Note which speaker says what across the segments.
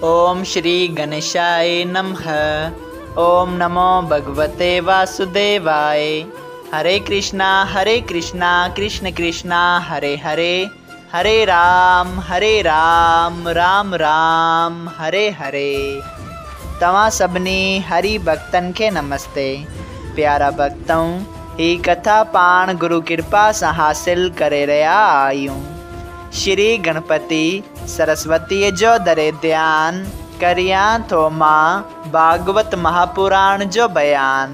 Speaker 1: ओम श्री गणेशाय नमः। ओम नमो भगवते वासुदेवाय। हरे कृष्णा कृष्ण कृष्णा हरे हरे, हरे राम राम राम हरे हरे। तव्हां सभिनी हरि भक्तनि खे नमस्ते। प्यारा भक्तऊं, ही कथा पाण गुरु कृपा सां हासिल करे रहिया आहियूं। श्री गणपति सरस्वतीअ जो दरे ध्यान करियां थो मां भागवत महापुराण जो बयान,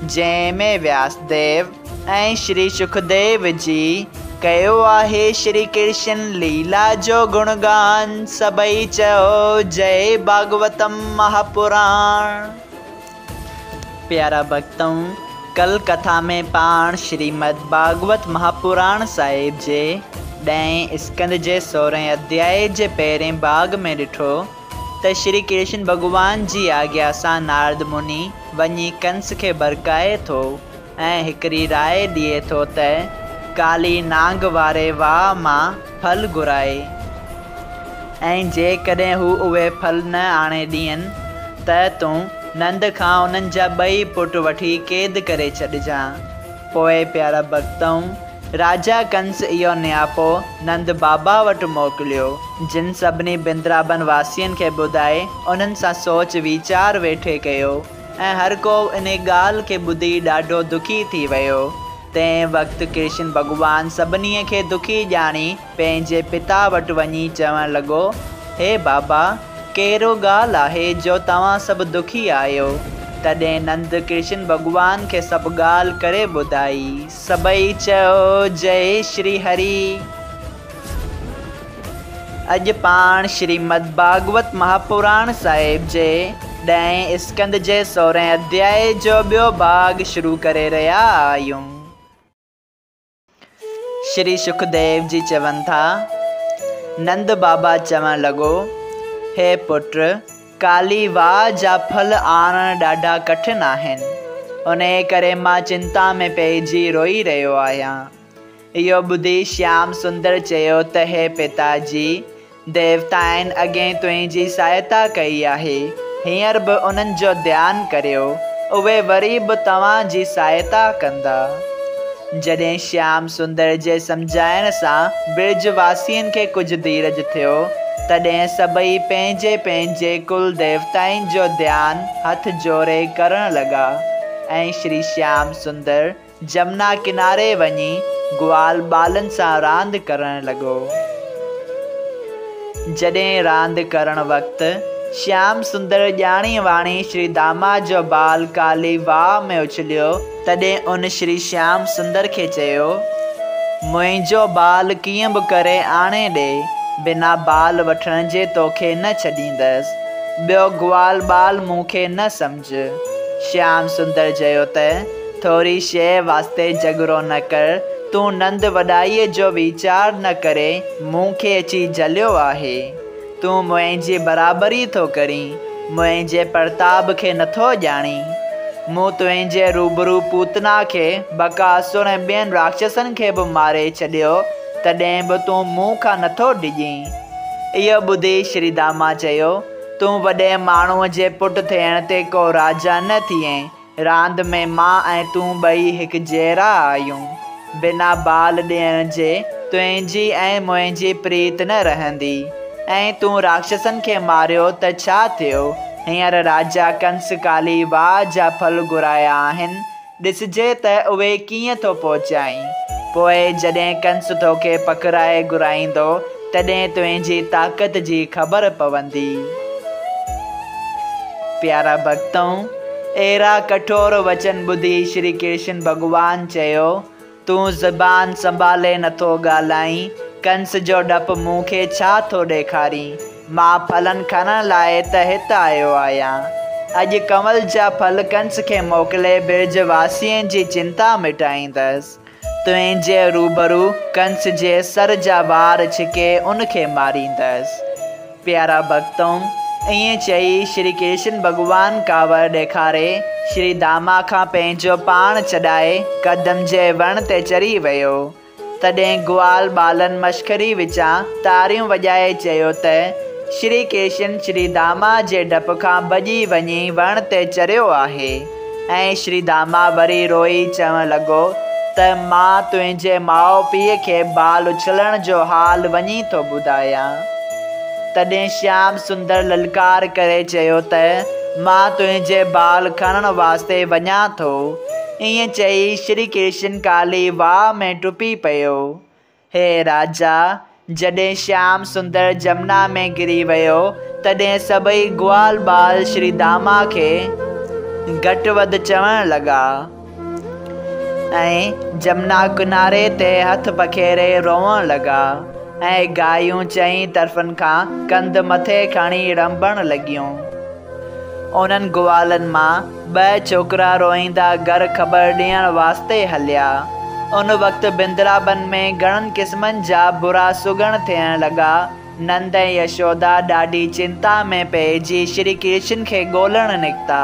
Speaker 1: जंहिंमें व्यासदेव ऐं श्री सुखदेव जी कयो आहे श्री कृष्ण लीला जो गुणगान। सभई चओ जय भागवतम महापुराण। प्यारा भक्तऊं, कल कथा में पाण श्रीमद् भागवत महापुराण साहिब जे ॾहें स्कंद जे 16 अध्याय जे पहिरें भाग में ॾिठो त श्री कृष्ण भॻवान जी आज्ञा सां नारद मुनि वञी कंस खे भड़काए थो ऐं हिकिड़ी राय ॾिए थो त काली नांग वारे वाह मां फल घुराए ऐं जेकॾहिं हू उहे फल न आणे ॾियनि त तूं नंद खां उन्हनि जा ॿई पुट वठी क़ैद करे छॾिजां। पोइ प्यारा भक्तऊं, राजा कंस इहो नियापो नंद बाबा वटि मोकिलियो, जिन सभिनी बिंद्राबन वासियुनि खे ॿुधाए उन्हनि सां सोच वीचार वेठे कयो ऐं हर को इन ॻाल्हि खे ॿुधी ॾाढो दुखी थी वियो। तंहिं वक़्तु कृष्ण भॻवान सभिनी खे दुखी ॼाणी पंहिंजे पिता वटि वञी चवणु लॻो, हे बाबा, कहिड़ो ॻाल्हि आहे जो तव्हां सभु दुखी आहियो? तॾहिं नंद कृष्ण भॻवान खे सभु ॻाल्हि करे ॿुधाई। सभई चयो जय श्री हरि। अॼु पाण श्रीमद् भागवत महापुराण साहिब जे ॾहें स्कंद जे 16 अध्याय जो ॿियो भाग शुरू करे रहिया आहियूं। श्री सुखदेव जी चवनि था, नंद बाबा चवणु लॻो, हे पुट, काली वाह जा फल आणण ॾाढा कठिन आहिनि, उन करे मां चिंता में पइजी रोई रहियो आहियां। इहो ॿुधी श्याम सुंदर चयो त हे पिताजी, देवताइनि अॻे तुंहिंजी सहायता कई आहे, हींअर बि उन्हनि जो ध्यानु करियो, उहे वरी बि तव्हांजी सहायता कंदा। जॾहिं श्याम सुंदर जे सम्झाइण सां ब्रजवासियुनि खे कुझु धीरज थियो, तॾहिं सभई पंहिंजे पंहिंजे कुल देवताइनि जो ध्यानु हथ जोड़े करण लॻा ऐं श्री श्याम सुंदर जमुना किनारे वञी ग्वाल ॿालनि सां रांदि करण लॻो। जॾहिं रांदि करण वक़्तु श्याम सुंदर ॼाणी वाणी श्री दामा जो बाल काली वाह में उछलियो, तॾहिं उन श्री श्याम सुंदर खे चयो, मुंहिंजो बाल कीअं बि करे आणे ॾे, बिना बाल वठण जे तोखे न छॾींदसि, ॿियो ग्वाल बाल मूंखे न सम्झ। श्याम सुंदर चयो त थोरी शइ वास्ते झगड़ो न कर, तूं नंद वॾाईअ जो वीचार न करे मूंखे अची झलियो आहे, तूं मुंहिंजी बराबरी थो करीं, मुंहिंजे प्रताप खे नथो ॼाणीं। मूं तुंहिंजे रूबरू पूतना खे, बकासुर ऐं ॿियनि राक्षसनि खे बि मारे छॾियो, तॾहिं बि तूं मूं खां नथो डिॼीं। इहो ॿुधी श्री दामा चयो, तूं वॾे माण्हूअ जे पुट थियण ते को राजा न थिएं, रांदि में मां ऐं तूं ॿई हिकु जहिड़ा आहियूं, बिना बाल ॾियण जे तुंहिंजी ऐं मुंहिंजी प्रीत न रहंदी, ऐं तूं राक्षसनि खे मारियो त छा थियो? हींअर राजा कंस काली वाह जा फल घुराया आहिनि, ॾिसजे त उहे कीअं थो पहुचाई। पोइ जॾहिं कंस तोखे पकड़ाए घुराईंदो, तॾहिं तुंहिंजी ताक़त जी ख़बर पवंदी। प्यारा भक्तऊं, अहिड़ा कठोर वचन ॿुधी श्री कृष्ण भॻवान चयो, तूं ज़बान संभाले नथो ॻाल्हाईं, कंस जो ॾप मूंखे छा थो ॾेखारीं? मां फलनि खणण लाइ त हिते आयो आहियां। अॼु कंवल जा फल कंस खे मोकिले ब्रजवासियुनि जी चिंता मिटाईंदसि। तुंहिंजे रूबरू कंस जे सर जा वार छिके उनखे मारींदसि। प्यारा भक्तऊं, ईअं चई श्री कृष्ण भॻवान कावड़ ॾेखारे श्री दामा खां पंहिंजो पाण छॾाए कदम जे वण ते चढ़ी वियो। तॾहिं ग्वाल ॿालनि मश्करी विचां ताड़ियूं वॼाए चयो त شري ڪرشن شريداما جي ڊپ کان ڀڄي وڃي وڻ تي چڙهيو آهي. ۽ شريداما وري روئي چوڻ لڳو ته مان تنهنجي ماء پيء کي بال اڇلڻ جو حال وڃي ٿو ٻڌايان. تڏهن شيام سندر للڪار ڪري چيو ته مان تنهنجي بال کڻڻ واسطي وڃان ٿو. ائين چئي شري ڪرشن ڪالي واهه ۾ ٽپي پيو. هي راجا! جڏهن شيام سندر جمنا ۾ ڪري ويو، تڏهن سڀئي گوال ٻال شريداما کي گهٽ وڌ چوڻ لڳا ۽ جمنا ڪناري تي هٿ پکيڙي روئڻ لڳا ۽ گايون چئن طرفن کان ڪنڌ مٿي کڻي رنڀڻ لڳيون. انهن گوالن مان ٻه ڇوڪرا روئيندا گهر خبر ڏيڻ واسطي هليا. ان وقت بندرابن ۾ گهڻن قسمن جا برا سڳڻ ٿيڻ لڳا. نند ۽ يشودا ڏاڍي چنتا ۾ پئجي شري ڪرشن کي ڳولڻ نڪتا.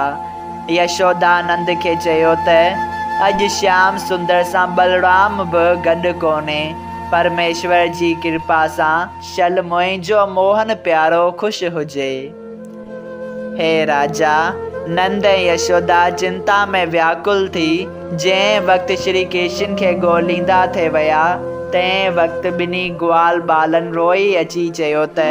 Speaker 1: يشودا نند کي چيو ته، اڄ شيام سندر سان بلرام به گڏ ڪونهي. پرميشور جي ڪرپا سان شل منهنجو موهن پيارو خوش هجي. هي راجا! نند ۽ يشودا چنتا ۾ وياڪل ٿي، جنهن وقت شري ڪرشن کي ڳوليندا ٿي ويا، تنهن وقت ٻنهي گوال ٻالن روئي اچي چيو ته.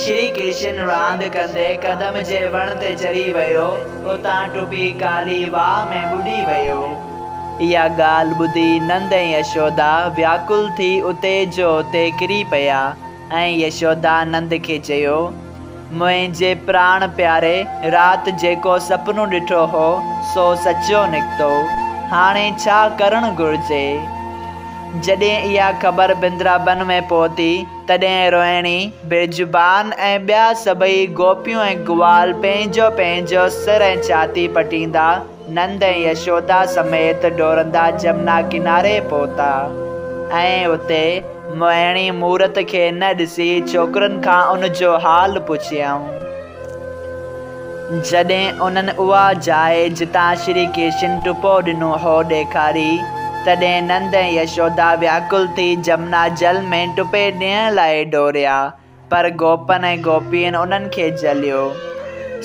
Speaker 1: شري ڪرشن راند ڪندي ڪدم جي وڻ تي چڙهي ويو، اتان ٽپي ڪالي واهه ۾ ٻڏي ويو. اها ڳالهه ٻڌي نند ۽ يشودا وياڪل ٿي اتي جو اتي ڪري پيا ۽ يشودا نند کي چيو. منهنجي پراڻ پياري، رات جيڪو سپنو ڏٺو هو، سو سچو نڪتو. هاڻي ڇا ڪرڻ گهرجي؟ جڏهن اها خبر بندرابن ۾ پهتي، تڏهن روهڻي، برجبان ۽ ٻيا سڀئي گوپيون ۽ گوال پنهنجو پنهنجو سر ۽ ڇاتي پٽيندا، نند ۽ يشودا سميت ڊوڙندا جمنا ڪناري پهتا ۽ اتي موهڻي مورت کي نه ڏسي ڇوڪرن کان ان جو حال پڇيائون. جڏهن انهن اها جاء جتان شري ڪرشن ٽپو ڏنو هو ڏيکاري، تڏهن نند ۽ يشودا وياڪل ٿي جمنا جل ۾ ٽپي ڏيڻ لاء ڊوڙيا. پر گوپن ۽ گوپين انهن کي جهليو.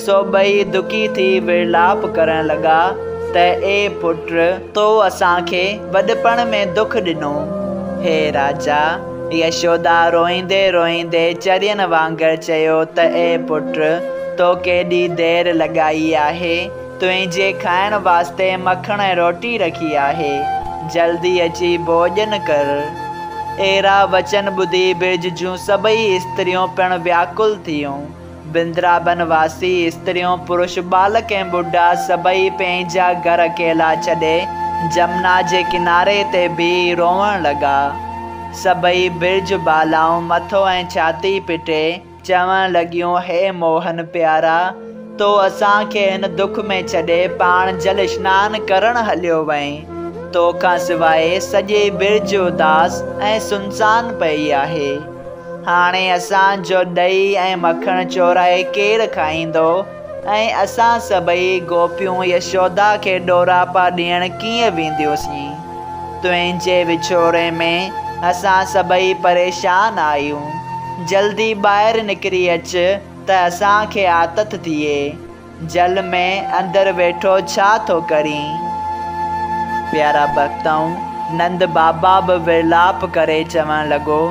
Speaker 1: سو ٻئي دکي ٿي ورلاپ ڪرڻ لڳا ته اي پٽ! تو اسان کي وڏپڻ ۾ دک ڏنو. هي راجا! يشودا روئيندي روئيندي چرين وانگر چيو ته اي پٽ! تو ڪيڏي دير لڳائي آهي. تنهنجي کائڻ واسطي مکڻ ۽ روٽي رکي آهي، جلدي اچي ڀوڄن ڪر. اهڙا وچن ٻڌي برج جون سڀئي استريون پڻ وياڪل ٿيون. بندرابن واسي استريون، پرش، ٻالڪ ۽ ٻڍا سڀئي پنهنجا گهر اڪيلا ڇڏي جمنا جي ڪناري تي بيهي روئڻ لڳا. سڀئي برج بالائون مٿو ۽ ڇاتي پٽي چوڻ لڳيون، هي موهن پيارا! تو اسان کي هن دک ۾ ڇڏي پاڻ جل اشنان ڪرڻ هليو وئين. تو کان سواء سڄي برج اداس ۽ سنسان پئي آهي. هاڻي اسان جو ڏهي ۽ مکڻ چورائي ڪير کائيندو ۽ اسان سڀئي گوپيون يشودا کي ڏوراپا ڏيڻ ڪيئن وينديونسين؟ تنهنجي وڇوڙي ۾ اسان سڀئي پريشان آهيون. جلدي ٻاهر نڪري اچ ته اسان کي آٿت ٿئي. جل ۾ اندر ويٺو ڇا ٿو ڪرين؟ پيارا ڀڳتؤ! نند بابا به ورلاپ ڪري چوڻ لڳو،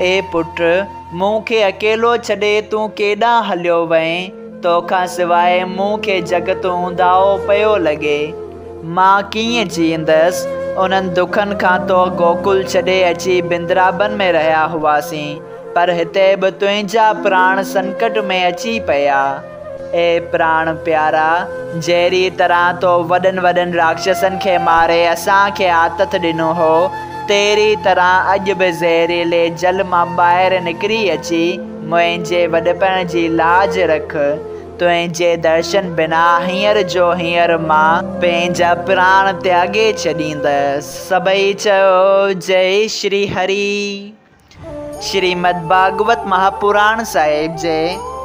Speaker 1: اي پٽ! مون کي اڪيلو ڇڏي تون ڪيڏانهن هليو وئين؟ تو کان سواء مون کي جڳت اونداهو پيو لڳي. مان ڪيئن جيئندس؟ انهن دکن کان تو گوڪل ڇڏي اچي بندرابن ۾ رهيا هئاسين، پر هتي به تنهنجا پراڻ سنڪٽ ۾ اچي پيا. اي پراڻ پيارا! جهڙيء طرح تو وڏن وڏن راڪشسن کي ماري اسان کي آٿت ڏنو هو، تهڙيء طرح اڄ به زهريلي جل مان ٻاهر نڪري اچي منهنجي وڏپڻ جي لاج رک. تنهنجي درشن بنا هينئر جو هينئر مان پنهنجا پراڻ تياڳي ڇڏيندس. سڀئي چئو جئي شري هري. شريمد ڀاڳوت مهاپراڻ صاحب جي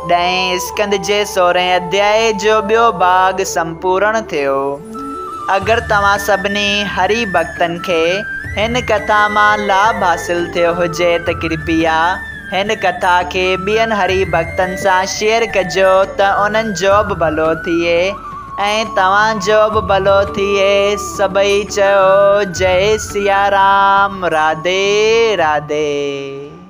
Speaker 1: ڏهين اسڪنڌ جي سورهين اڌيائي جو ٻيو ڀاڳ سمپورڻ ٿيو. اگر توهان سڀني هري ڀڳتن کي هن ڪٿا مان لاڀ حاصل ٿيو هجي ته ڪرپيا. هن ڪٿا کي ٻين هري ڀڳتن سان شيئر ڪجو ته انهن جو به ڀلو ٿئي ۽ توهان جو به ڀلو ٿئي. سڀئي چئو جئي سيارام راڌي راڌي.